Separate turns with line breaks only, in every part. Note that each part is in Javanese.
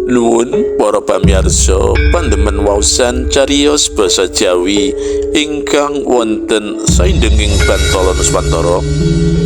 Nuwun para pamirsa pandemen waosan cariyos basa Jawi ingkang wonten saindenging Bantala Nuswantara.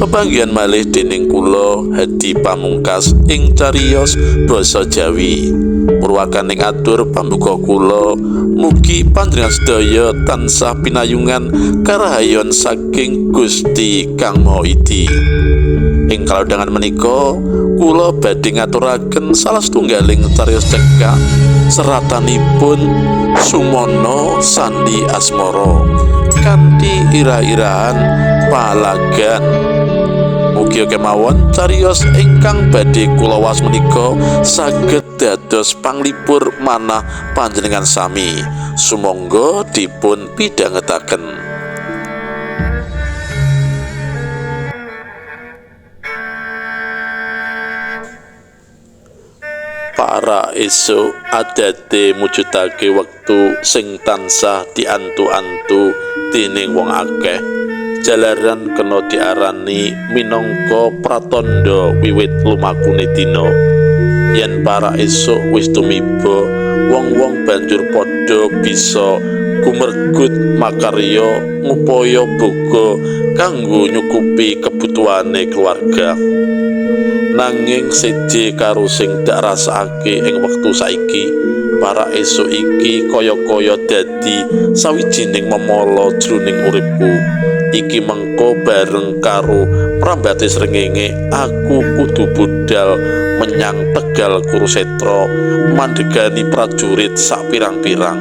Pepanggihan malih dening kula Hadi Pamungkas ing cariyos basa Jawi. Purwakaning atur pambuka kula, mugi panjenengan sedaya tansah pinayungan karahayon saking Gusti Kang Maha Idi. Ing kalodhangan menika kula badhe ngaturaken salah setunggaling cariyos cekak seratanipun Sumono Sandi Asmara kanthi irah-irahan Palagan. Mugi kemawon cariyos ingkang badhe kula waos menika saged dados panglipur manah panjenengan sami. Sumangga dipun pidhangetaken. Para esuk adate mujudake wektu sing tansah diantu-antu dening wong akeh. Jalaran kena diarani minangka pratandha wiwit lumakune dina. Yen para esuk wis tumiba, wong-wong banjur padha bisa gumergut makarya ngupaya boga kanggo nyukupi kebutuhane keluarga. Nanging seje karo sing dak rasakake ing wektu saiki, para esuk iki kaya-kaya dadi sawijining memala jroning uripku. Iki mengko bareng karo prambate srengenge aku kudu budal menyang Tegal Kurusetra mandhegani prajurit sak pirang-pirang.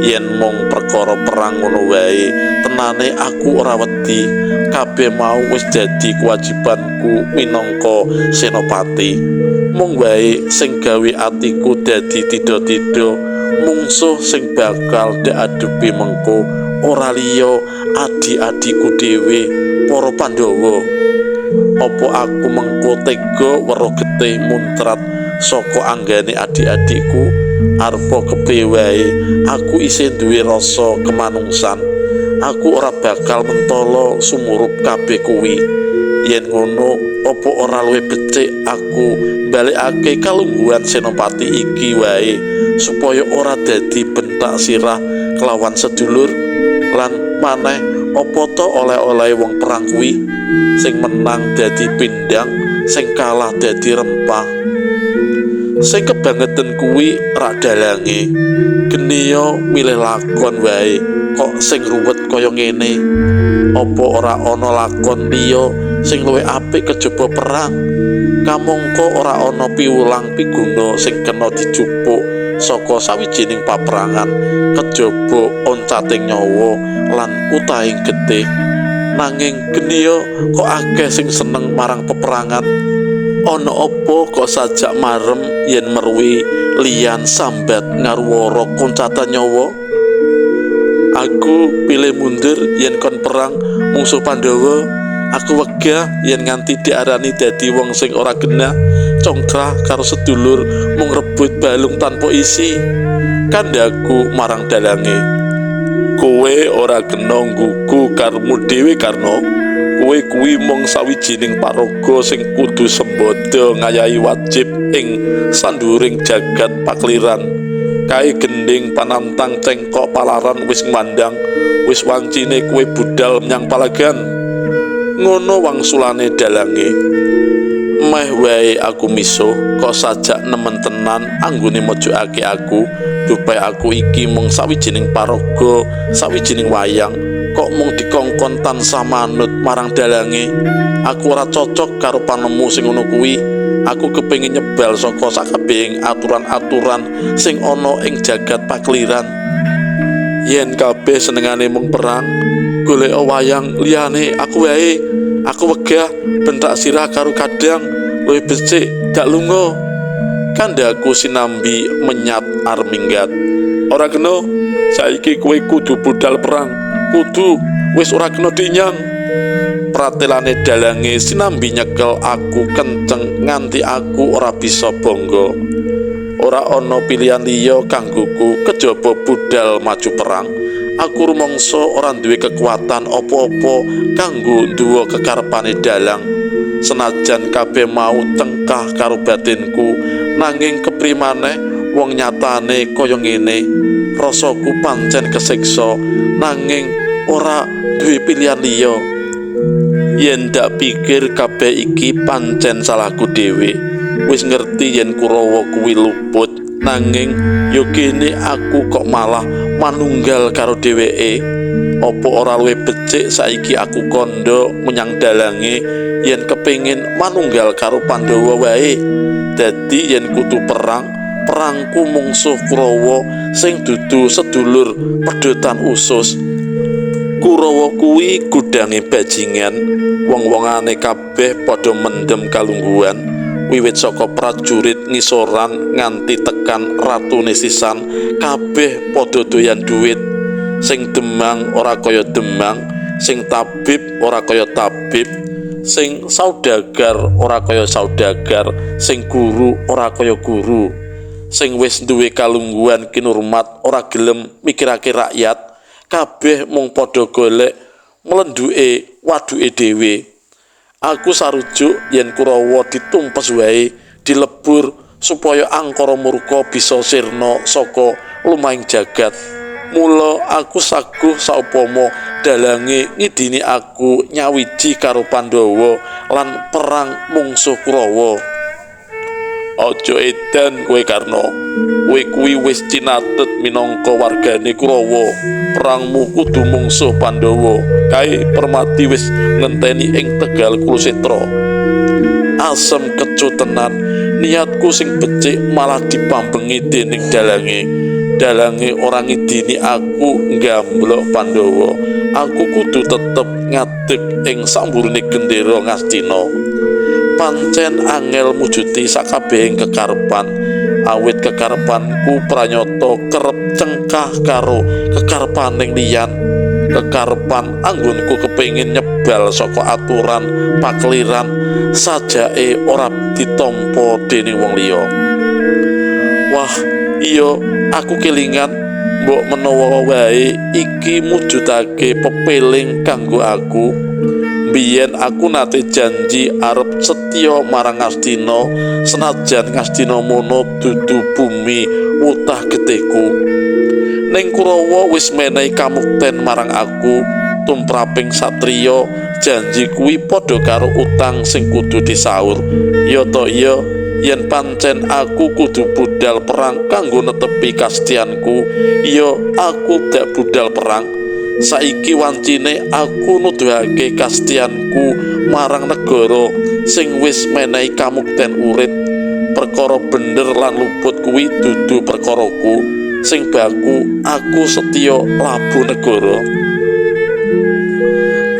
Yen mung perkara perang ngono wae, tenane aku ora wedi. Kabeh mau wis dadi kewajibanku minangka senopati. Mung wae sing gawe atiku dadi tidha-tidha, mungsuh sing bakal diadepi mengko ora liya adi-adiku dhewe, para Pandhawa. Apa aku mengko tega weruh getih muncrat saka anggane adik-adikku? Arepa kepiye wae aku isih duwe rasa kemanungsan. Aku ora bakal mentala sumurup kabeh kuwi. Yen ngono, apa ora luwih becik aku mbalekake kalungguhan senopati iki wae supaya ora dadi bentak sirah kelawan sedulur? Lan maneh, apa to oleh-oleh wong perang kuwi? Sing menang dadi pindang, sing kalah dadi rempah. Sing kebangeten kuwi rak dalange. Geniya milih lakon wae kok sing ruwet kaya ngene. Apa ora ana lakon liya sing luwih apik kejaba perang? Kamangka ora ana piwulang piguna sing kena dijupuk saka sawijining paperangan kejaba oncating nyawa lan kutahing getih. Nanging geniya kok akeh sing seneng marang peperangan. Ana apa kok sajak marem yen meruwi liyan sambat ngaruwara koncatan nyawa? Aku pilih mundur yen kon perang mungsuh Pandhawa. Aku wegah yen nganti diarani dadi wong sing ora genah, congkrah karo sedulur mung rebut balung tanpa isi. Kandhaku marang dalange, kowe ora kena nggugu karepmu dhewe, Karna. Kowe kuwi mung sawijining paraga sing kudu sembada ngayahi wajib ing sanduring jagat pakliran. Kae gending panantang cengkok palaran wis ngandang, wis wancine kowe budal menyang Palagan. Ngono wangsulane dalange. Meh wae aku misuh kok sajak nemen tenan anggone mojokake aku, dupai aku iki mung sawijining paraga, sawijining wayang, kok mung dikongkon tansah manut marang dalange. Aku ora cocok karo panemu sing ngono kuwi. Aku kepengin nyebal saka sakabehing aturan-aturan sing ana ing jagat pakliran. Yen kabeh senengane mung perang, golek wayang liyane aku wae. Aku wegah bentak sirah karo kadang luwih becik dak lunga. Kandhaku sinambi menyat arep minggat. Ora kena, saiki kowe kudu budal perang. Kudu, wis ora kena dinyang. Pratelane dalange sinambi nyekel aku kenceng nganti aku ora bisa bangga. Ora ana pilihan liya kanggoku kejaba budal maju perang. Aku rumangsa ora duwe kekuatan apa-apa kanggo nduwa kekarepane dalang. Senajan kabeh mau tengkah karo batinku, nanging Kepriye maneh wong nyatane kaya ngene. Rasaku pancen kesiksa nanging ora duwe pilihan liya. Yen ndak pikir kabeh iki pancen salahku dhewe. Wis ngerti yen Kurawa kuwi luput, nanging yo kene aku kok malah manunggal karo dheweke. Apa ora luwih becik saiki aku kandha menyang dalange yen kepengin manunggal karo Pandhawa wae. Dadi yen kudu perang, perangku mungsuh Kurawa sing dudu sedulur pedhotan usus. Kurawa kuwi gudange bajingan, wong-wongane kabeh padha mendem kalungguhan, wiwit saka prajurit ngisoran nganti tekan ratune sisan, kabeh padha doyan duit. Sing demang ora kaya demang, sing tabib ora kaya tabib, sing saudagar ora kaya saudagar, sing guru ora kaya guru. Sing wis duwe kalungguhan kinurmat ora gelem mikirake rakyat. Kabeh mung padha golek mlendhuke waduke dhewe. Aku sarujuk yen Kurawa ditumpes wae, dilebur supaya angkara murka bisa sirna saka lumahing jagat. Mula aku saguh saupama dalange ngidini aku nyawiji karo Pandhawa lan perang mungsuh Kurawa. Aja edan kowe Karna. Kowe kuwi wis cinatet minangka wargane Kurawa. Perangmu kudu mungsuh Pandhawa. Kae Permati wis ngenteni ing Tegal Kurusetra. Asem kecut tenan, niatku sing becik malah dipambengi dening dalange. Dalange ora ngidini aku nggamblok Pandhawa. Aku kudu tetep ngadeg ing samburine gendera Ngastina. Pancen angel mujuti sakabehing kekarepan, awit kekarepanku pranyata kerep cengkah karo kekarepaning liyan. Kekarepan anggonku kepengin nyebal saka aturan pakeliran sajake ora ditampa dening wong liya. Wah, iya aku kelingan mbok menawa wae iki mujudake pepeling kanggo aku. Biyen aku nate janji arep setya marang Ngastina, senajan Ngastina mono dudu bumi wutah getihku. Ning Kurawa wis menehi kamukten marang aku, tumraping satriya janji kuwi padha karo utang sing kudu disaur. Ya ta iya, yen pancen aku kudu budal perang kanggo netepi kasetyanku, ya aku dak budal perang. Saiki wancine aku nuduhake kasetyanku marang negara sing wis menehi kamukten urip. Perkara bener lan luput kuwi dudu perkaraku, sing baku aku setya labu negara.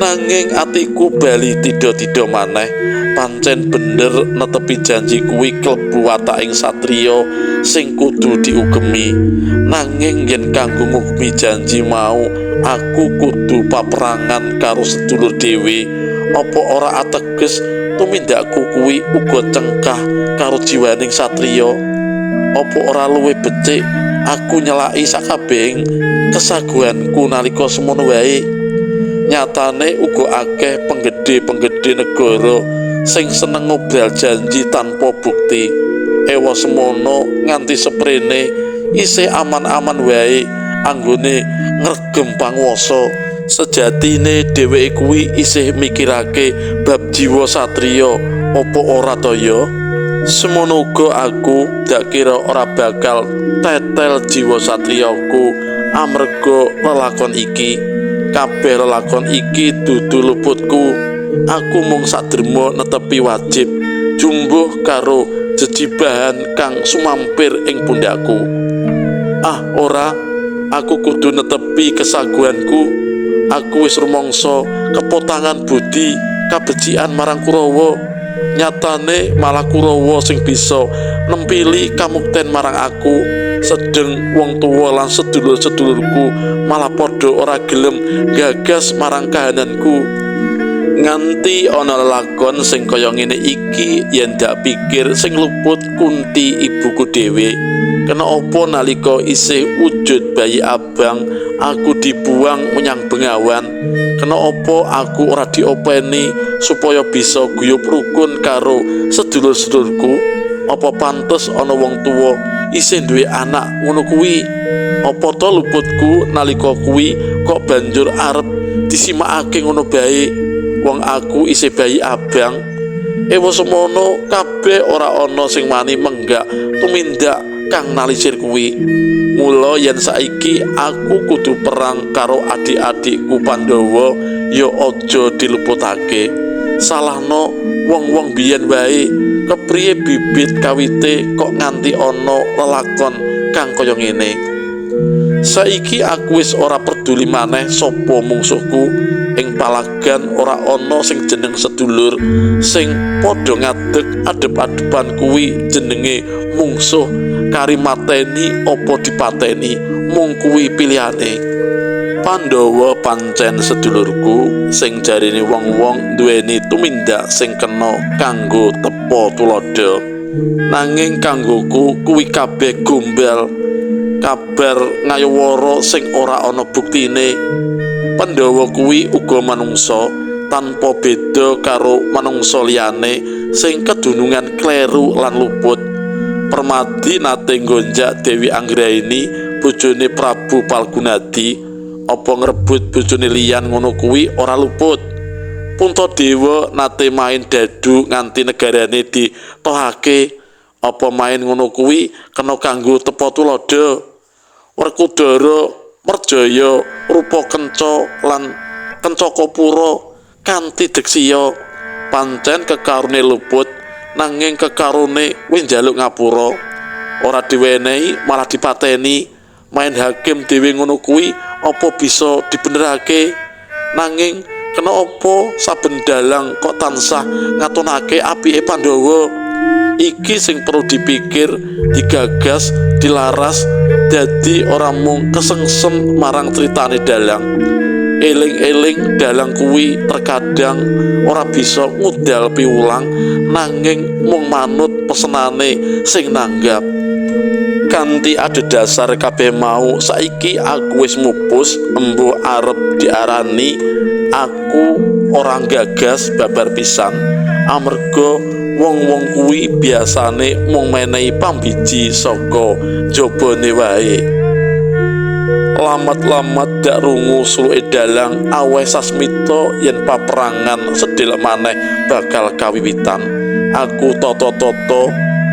Nanging atiku bali tidha-tidha maneh. Pancen bener netepi janji kuwi klebu wataking satriya sing kudu diugemi. Nanging yen kanggo ngugemi janji mau aku kudu paperangan karo sedulur dhewe, apa ora ateges tumindakku kuwi uga cengkah karo jiwaning satriya? Apa ora luwih becik aku nyelaki sakabehing kesaguhanku nalika semono wae? Nyatane uga akeh penggede-penggede negara sing seneng ngobrol janji tanpa bukti. Ewa semono nganti seprene isih aman-aman wae anggone ngregem panguwasa. Sejatine dheweke kuwi isih mikirake bab jiwa satriya apa ora ta ya? Semono uga aku dak kira ora bakal tetel jiwa satriyaku amarga lelakon iki. Kabeh lelakon iki dudu luputku. Aku mung saderma netepi wajib jumbuh karo jejibahan kang sumampir ing pundhakku. Ah ora, aku kudu netepi kesaguhanku. Aku wis rumangsa kepotangan budi kabecikan marang Kurawa. Nyatane malah Kurawa sing bisa nempili kamukten marang aku. Sedeng wong tuwa lan sedulur-sedulurku malah padha ora gelem gagas marang kahananku. Nganti ana lelakon sing kaya ngene iki yen dak pikir sing luput Kunti ibuku dhewe. Kena apa nalika isih wujud bayi abang aku dibuang menyang bengawan? Kena apa aku ora diopeni supaya bisa guyub rukun karo sedulur-sedulurku? Apa pantes ana wong tuwa isih duwe anak ngono kuwi? Apa to luputku nalika kuwi kok banjur arep disimakake ngono bae? Wong aku isih bayi abang. Ewa semono kabeh ora ana sing wani menggak tumindak kang nalisir kuwi. Mula yen saiki aku kudu perang karo adik-adikku Pandhawa ya aja diluputake. Salahno wong-wong biyen wae. Kepriye bibit kawite kok nganti ana lelakon kang kaya ngene. Saiki aku wis ora peduli maneh sapa mungsuhku. Ing palagan ora ana sing jeneng sedulur, sing padha ngadeg adep-adepan kuwi jenenge mungsuh. Kari mateni apa dipateni, mung kuwi pilihane. Pandhawa pancen sedulurku sing jarine wong-wong duweni tumindak sing kena kanggo tepa tuladha. Nanging kanggoku kuwi kabeh gombal, kabar ngayawara sing ora ana buktine. Pandhawa kuwi uga manungsa tanpa beda karo manungsa liyane sing kedunungan kleru lan luput. Permadi nate nggonjak Dewi Anggraini bojone Prabu Palgunadi, apa ngrebut bojone liyan ngono kuwi ora luput. Puntadewa nate main dadu nganti negarane ditohake, apa main ngono kuwi kena kanggo tepa tuladha. Werkudara Merjaya rupa kenca lan Kencakapura kanthi deksiya pancen kekarone luput, nanging kekarone wis njaluk ngapura. Ora diwenehi malah dipateni. Main hakim dhewe ngono kuwi apa bisa dibenerake? Nanging kena apa saben dalang kok tansah ngatonake apike Pandhawa? Iki sing perlu dipikir, digagas, dilaras, dadi ora mung kesengsem marang critane dalang. Eling-eling dalang kuwi terkadang ora bisa ngudal piwulang, nanging mung manut pesenane sing nanggap. Kanthi adhedhasar kabeh mau, saiki aku wis mupus embuh arep diarani aku ora gagas babar pisan. Amarga wong-wong kuwi biasane mung menehi pambiji saka jabane wae. Lamat-lamat dak rungu suluke dalang aweh sasmita yen paperangan sedhela maneh bakal kawiwitan. Aku tata-tata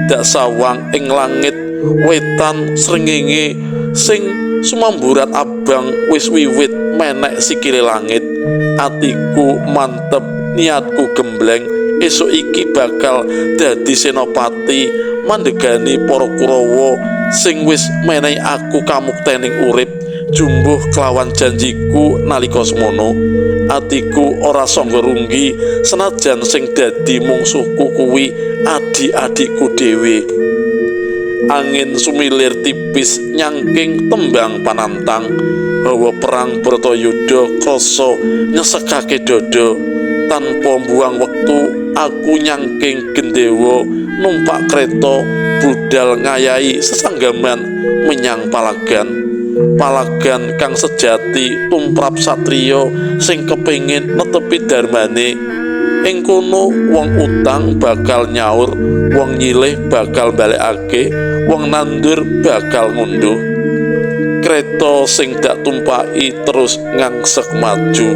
dak sawang ing langit wetan srengenge sing sumamburat abang wis wiwit menek sikile langit. Atiku mantep, niatku gembleng, esuk iki bakal dadi senopati mandegani para Kurawa sing wis menehi aku kamuktening urip. Jumbuh kelawan janjiku nalika semono. Atiku ora sangga runggi senajan sing dadi mungsuhku kuwi adik-adikku dhewe. Angin sumilir tipis nyangking tembang panantang, hawa perang Bratayuda krasa nyesekake dada. Tanpa mbuang wektu aku nyangking gendewa numpak kreta budal ngayahi sesanggaman menyang palagan. Palagan kang sejati tumrap satriya sing kepengin netepi darmane. Ing kono wong utang bakal nyaur, wong nyilih bakal balekake, wong nandur bakal ngunduh. Kreta sing dak tumpaki terus ngangsek maju,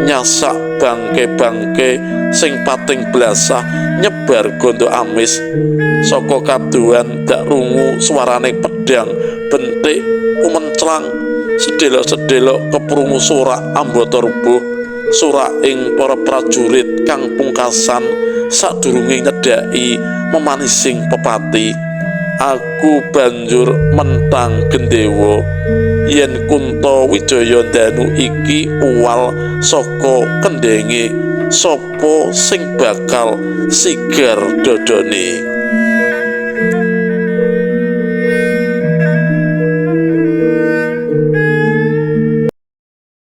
nyasak bangke-bangke sing pating blasah nyebar gondo amis. Saka kaduhan dak rungu suarane pedang bentik kumenclang, sedelok-sedelok keprungu sorak ambata rubuh, sorak ing para prajurit kang pungkasan sadurunge nyedhaki memanising pepati. Aku banjur mentang gendewa yen Kunta Wijaya Danu iki uwal saka kendenge, sapa sing bakal sigar dodone.